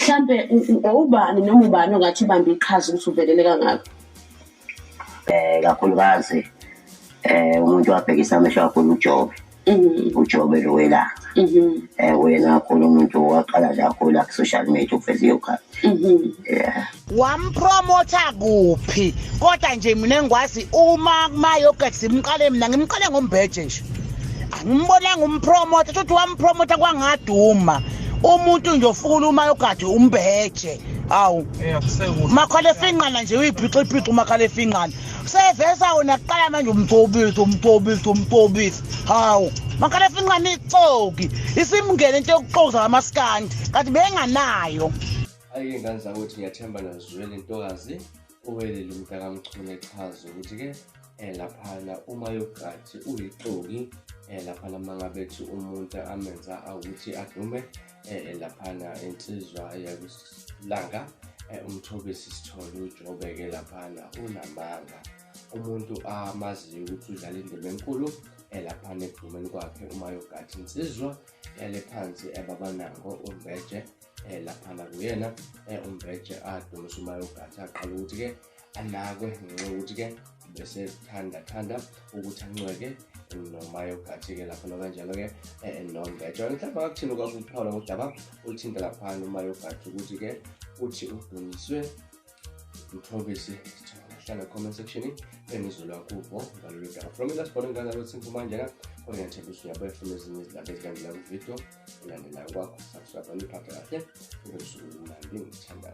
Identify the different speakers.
Speaker 1: Mhlampe ubani noma ubani ongathi ubambe iqhaza ukuthi uvelele kangaka?
Speaker 2: Kakhulukazi umuntu wabhekisa amehlo kakhulu uJobe. UJobe lo welanga. Wena kakhulu umuntu waqala nje kakhulu ku-social media ukuveza i-yogurt. Yeah.
Speaker 3: Wampromotha kuphi? Kodwa nje mina engikwazi uma kuma-yogurt simqale mina ngimqale ngombeje nje. Angimbonanga umpromotha, futhi wampromotha kwangaduma. Umuntu nje ofuna uma yogurt umbeje. Awu. Makhala efinqana nje uyiphixiphixi umakhala efinqana. Sevesa wona kuqala manje umthobisi umthobisi umthobisi. Hawu. Makhala efinqana ixoki. Isimngene into yokuxoza amaskandi kanti benganayo.
Speaker 4: Ayike ngane zakwethu, ngiyathemba nazwele intokazi uwelele umntakaMchunu echaza ukuthi-ke laphana uma yogathi uyixoki, laphana mangabe ethi umuntu amenza ukuthi adume, laphana insizwa yakuLanga, uMthobisi Sithole uJobe-ke laphana unamanga. Umuntu amaziyo ukuthi udlala indima enkulu laphana ekudumeni kwakhe uma yogathi insizwa yale phansi ebabanango uMbeje, laphana kuyena uMbeje adumisa uma yogathi aqala ukuthi-ke anakwe ngenxa yokuthi-ke bese thanda ukuthi ancweke noma yogathi-ke lapha kanjalo-ke noMbeje. Mhlawumbe akakuthini ukwazi ukuphawula ngodaba oluthinta laphana uma yogathi ukuthi-ke uthi udunyiswe Mthobisi Sithole. Hlala comment section engizolwa kubo ngalolu daba. From ila sibone ngane ukuthi manje kodwa ngiyathembisa uyabuya funa ezinye izindaba ezilandelayo ku-video elandelayo kwakho. Subscribe niphathe kahle, ube usuku olumnandi, ngithanda.